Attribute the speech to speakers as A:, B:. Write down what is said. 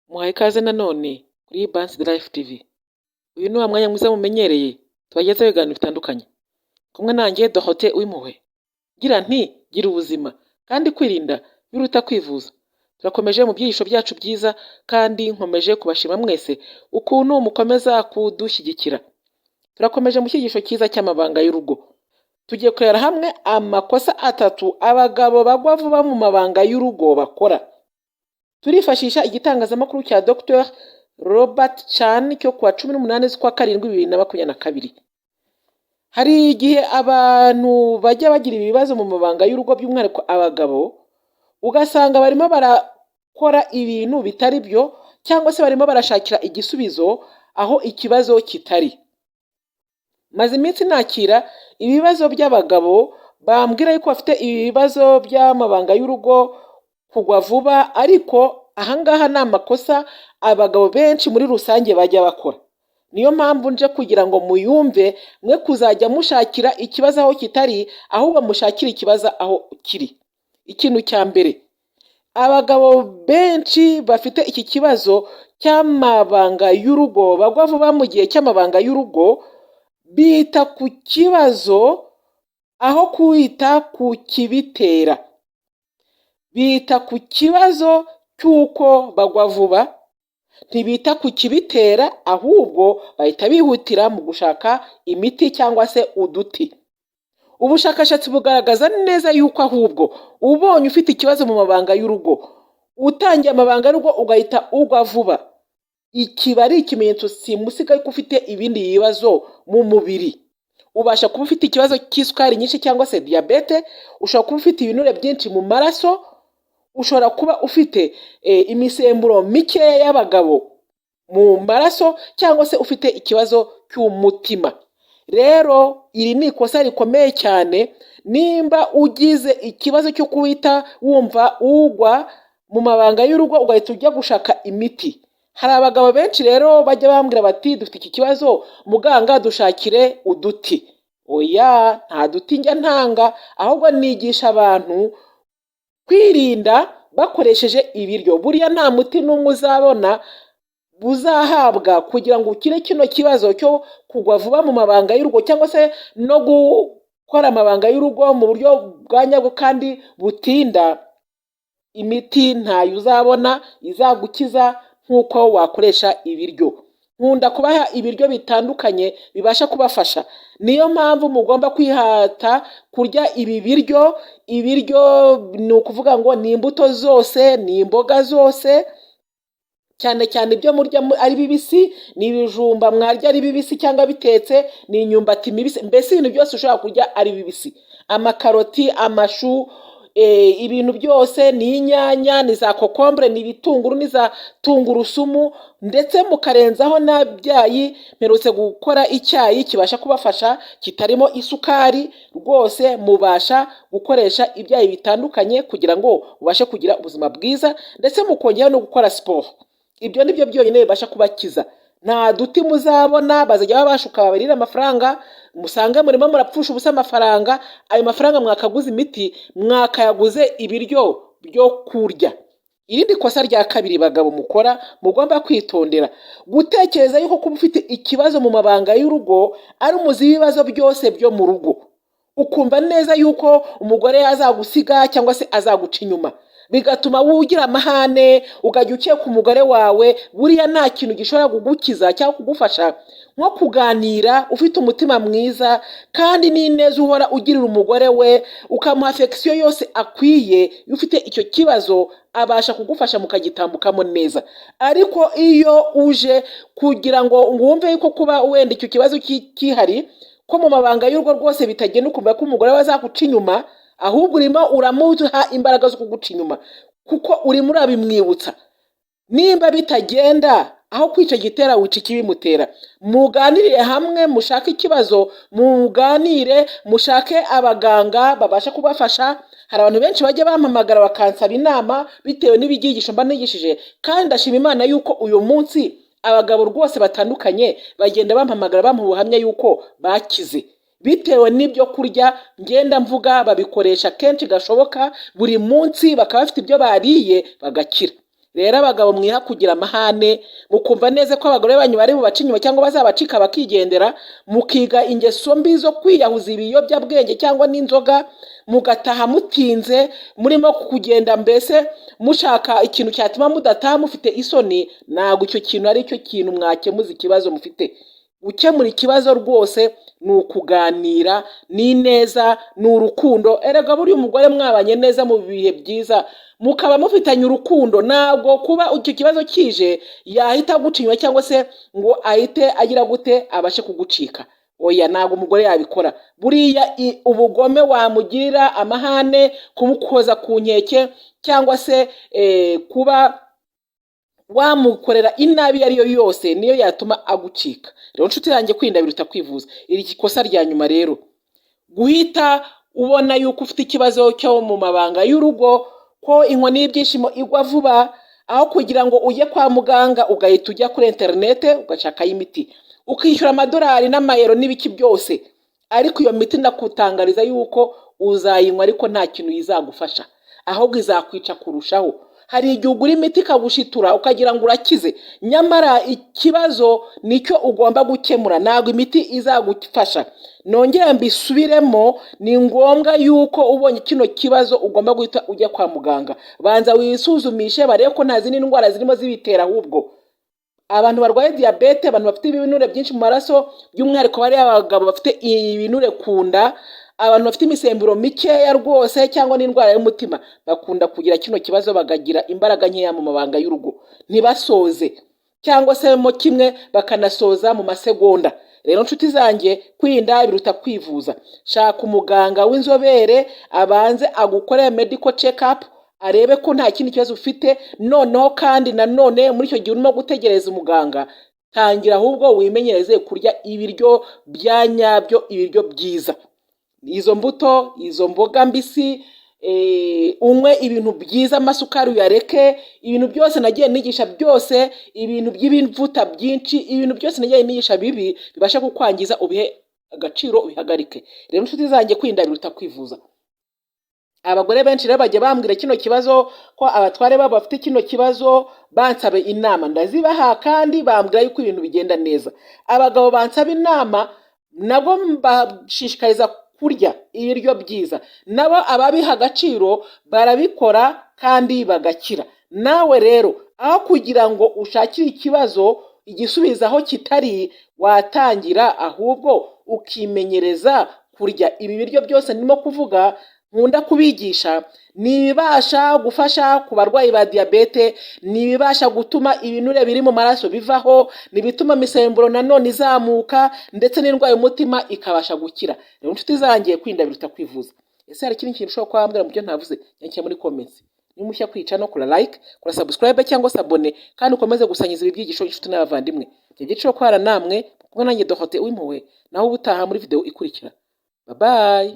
A: Muhaye ikaze nanone kuri Bansi Life TV. Uyu ni wa mwanya mwiza mumenyereye tubagezaho ibiganiro bitandukanye. Kumwe nanjye Dorothée Uwimpuhwe. Ngira nti gira ubuzima kandi kwirinda biruta kwivuza. Turakomeje mu byigisho byacu byiza, kandi nkomeje kubashima mwese ukuntu mukomeza kudushyigikira. Turakomeje mu cyigisho cyiza cy'amabanga y'urugo. Tugiye kurebera hamwe amakosa atatu abagabo bagwa vuba mu mabanga y'urugo bakora. Turifashisha igitangazamakuru cya Dr Robert Chan cyo kuwa 18 z'ukwa karindwi 2022. Hari igihe abantu bajya bagira ibibazo mu mabanga y'urugo, by'umwihariko abagabo, ugasanga barimo barakora ibintu bitari byo cyangwa se barimo barashakira igisubizo aho ikibazo kitari. Maze iminsi nakira ibibazo by'abagabo bambwira yuko bafite ibibazo by'amabanga y'urugo, kugwa vuba, ariko ahangaha ni amakosa abagabo benshi muri rusange bajya bakora. Niyo mpamvu nje kugira ngo muyumve, mwe kuzajya mushakira ikibazo aho kitari, ahubwo mushakire ikibazo aho kiri. Ikintu cya mbere, abagabo benshi bafite iki kibazo cy'amabanga y'urugo, bagwa vuba mu gihe cy'amabanga y'urugo, bita ku kibazo aho kwita ku kibitera. Bita ku kibazo cy'uko bagwa vuba, ntibita ku kibitera, ahubwo bahita bihutira mu gushaka imiti cyangwa se uduti. Ubushakashatsi bugaragaza neza yuko ahubwo ubonye ufite ikibazo mu mabanga y'urugo, utangiye amabanga y'urugo ugahita ugwa vuba, ikiba ari ikimenyetso simusiga yuko ufite ibindi bibazo mu mubiri. Ubasha kuba ufite ikibazo cy'isukari nyinshi cyangwa se diyabete, ushobora kuba ufite ibinure byinshi mu maraso, ushobora kuba ufite imisemburo mikeya y'abagabo mu maraso, cyangwa se ufite ikibazo cy'umutima. Rero iri ni ikosa rikomeye cyane. Nimba ugize ikibazo cyo guhita wumva ugwa mu mabanga y'urugo, ugahita ujya gushaka imiti. Hari abagabo benshi rero bajya bambwira bati: "Dufite iki kibazo, muganga, dushakire uduti." Oya, nta duti njya ntanga, ahubwo nigisha abantu kwirinda bakoresheje ibiryo. Buriya nta muti n'umwe uzabona uzahabwa kugira ngo ukire kino kibazo cyo kugwa vuba mu mabanga y'urugo, cyangwa se no gukora amabanga y'urugo mu buryo bwa nyabwo kandi butinda. Imiti ntayo uzabona izagukiza nk'uko wakoresha ibiryo. Nkunda kubaha ibiryo bitandukanye bibasha kubafasha. Niyo mpamvu mugomba kwihata kurya ibi biryo. Ibiryo ni ukuvuga ngo ni imbuto zose, ni imboga zose, cyane cyane ibyo murya ari bibisi. Ni ibijumba mwarya ari bibisi cyangwa bitetse, ni imyumbati mibisi, mbese ibintu byose ushobora kurya ari bibisi, amakaroti, amashu, ibintu byose, ni inyanya, ni za kokombure, ni ibitunguru, ni za tungurusumu, ndetse mukarenzaho n'ibyayi. Mperutse gukora icyayi kibasha kubafasha kitarimo isukari. Rwose mubasha gukoresha ibyayi bitandukanye kugira ngo mubashe kugira ubuzima bwiza, ndetse mukongeraho no gukora siporo. Ibyo ni byo byonyine bibasha kubakiza. Nta duti muzabona. Bazajya babashuka babarire amafaranga, musange murimo murapfusha ubusa amafaranga. Ayo mafaranga mwakaguze imiti, mwakayaguze ibiryo byo kurya. Irindi kosa rya kabiri bagabo mukora mugomba kwitondera: gutekereza yuko kuba ufite ikibazo mu mabanga y'urugo ari umuzi w'ibibazo byose byo mu rugo, ukumva neza yuko umugore azagusiga cyangwa se azaguca inyuma, bigatuma ugira amahane, ukajya ukeka umugore wawe. Buriya nta kintu gishobora kugukiza cyangwa kugufasha nko kuganira ufite umutima mwiza kandi n'ineza uhora ugirira umugore we, ukamuha affection yose akwiye. Iyo ufite icyo kibazo, abasha kugufasha mukagitambukamo neza. Ariko iyo uje kugira ngo wumve yuko kuba wenda icyo kibazo gihari, ko mu mabanga y'urugo rwose bitagenda, ukumva ko umugore we azaguca inyuma, ahubwo urimo uramuha imbaraga zo kuguca inyuma, kuko urimo urabimwibutsa. Nimba bitagenda, aho kwica gitera wica ikibimutera. Muganirire hamwe, mushake ikibazo, muganire, mushake abaganga babasha kubafasha. Hari abantu benshi bajya bampamagara bakansaba inama bitewe n'ibyigisho mba nigishije, kandi ndashima Imana yuko uyu munsi abagabo rwose batandukanye bagenda bampamagara, bampa ubuhamya yuko bakize bitewe n'ibyo kurya ngenda mvuga. Babikoresha kenshi gashoboka buri munsi, bakaba bafite ibyo bariye bagakira. Rero abagabo mwiha kugira amahane, mukumva neza ko abagore banyu bari bubace inyuma cyangwa bazabacika bakigendera, mukiga ingeso mbi zo kwiyahuza ibiyobyabwenge cyangwa n'inzoga, mugataha mutinze, murimo kugenda mbese mushaka ikintu cyatuma mudataha mufite isoni, ntabwo icyo kintu ari cyo kintu mwakemuza ikibazo mufite. Gukemura ikibazo rwose ni ukuganira, ni neza, ni urukundo. Erega buriya umugore mwabanye neza mu bihe byiza, mukaba mufitanye urukundo, ntabwo kuba icyo kibazo kije yahita aguca inyuma cyangwa se ngo ahite agira gute abashe kugucika. Oya, ntabwo umugore yabikora. Buriya ubugome wamugirira, amahane, kumukoza ku nkeke cyangwa se kuba wamukorera inabi iyo ari yo yose, niyo yatuma agucika. Rero nshuti yanjye, kwirinda biruta kwivuza. Iri kosa rya nyuma rero, guhita ubona yuko ufite ikibazo cyo mu mabanga y'urugo, ko inkoni y'ibyishimo igwa vuba, aho kugira ngo ujye kwa muganga ugahita ujya kuri interinete ugashakayo imiti, ukishyura amadolari n'amayero n'ibiki byose. Ariko iyo miti ndakutangariza yuko uzayinywa ariko nta kintu izagufasha, ahubwo izakwica kurushaho. Hari igihe ugura imiti ikagushitura ukagira ngo urakize, nyamara ikibazo nicyo ugomba gukemura, ntabwo imiti izagufasha. Nongere mbisubiremo, ni ngombwa yuko ubonye kino kibazo ugomba guhita ujya kwa muganga. Banza wisuzumishe barebe ko nta zindi ndwara zirimo zibitera. Ahubwo abantu barwaye diyabete, abantu bafite ibinure byinshi mu maraso, by'umwihariko bariya abagabo bafite ibinure ku nda, abantu bafite imisemburo mikeya rwose cyangwa n'indwara y'umutima, bakunda kugira kino kibazo, bakagira imbaraga nkeya mu mabanga y'urugo, ntibasoze cyangwa se mo kimwe bakanasoza mu masegonda. Rero nshuti zanjye, kwirinda biruta kwivuza. Shaka umuganga w'inzobere abanze agukorere medical check up, arebe ko nta kindi kibazo ufite. Noneho kandi nanone muri icyo gihe urimo gutegereza umuganga, tangira ahubwo wimenyereze kurya ibiryo bya nyabyo, ibiryo byiza, izo mbuto, izo mboga mbisi, unywe ibintu byiza, amasukari uyareke, ibintu byose nagiye nigisha byose, ibintu by'ibivuta byinshi, ibintu byose nagiye nigisha bibi bibasha kukwangiza, ubihe agaciro, ubihagarike. Rero inshuti zanjye, kwirinda biruta kwivuza. Abagore benshi rero bajya bambwira kino kibazo, ko abatware babo bafite kino kibazo, bansaba inama, ndazibaha kandi bambwira yuko ibintu bigenda neza. Abagabo bansaba inama nabo mbashishikariza kurya ibiryo byiza, nabo ababiha agaciro barabikora kandi bagakira. Nawe rero, aho kugira ngo ushakire ikibazo igisubizo aho kitari, watangira ahubwo ukimenyereza kurya ibi biryo byose ndimo kuvuga, nkunda kubigisha. Ni ibibasha gufasha ku barwayi ba diyabete, ni ibibasha gutuma ibinure biri mu maraso bivaho, ni ibituma imisemburo nanone izamuka, ndetse n'indwara y'umutima ikabasha gukira. Rero inshuti zanjye, kwirinda biruta kwivuza. Ese hari ikindi kintu ushobora kuba wambwira mu byo ntavuze? Nyandikira muri comments. Niba mushya kwica no kora like, kora subscribe cyangwa s'abonner, kandi ukomeze gusangiza ibi byigisho inshuti n'abavandimwe. Ibyo byiciro kwara namwe kumwe nanjye Dorothée Uwimpuhwe. Naho ubutaha muri video ikurikira. Bye bye.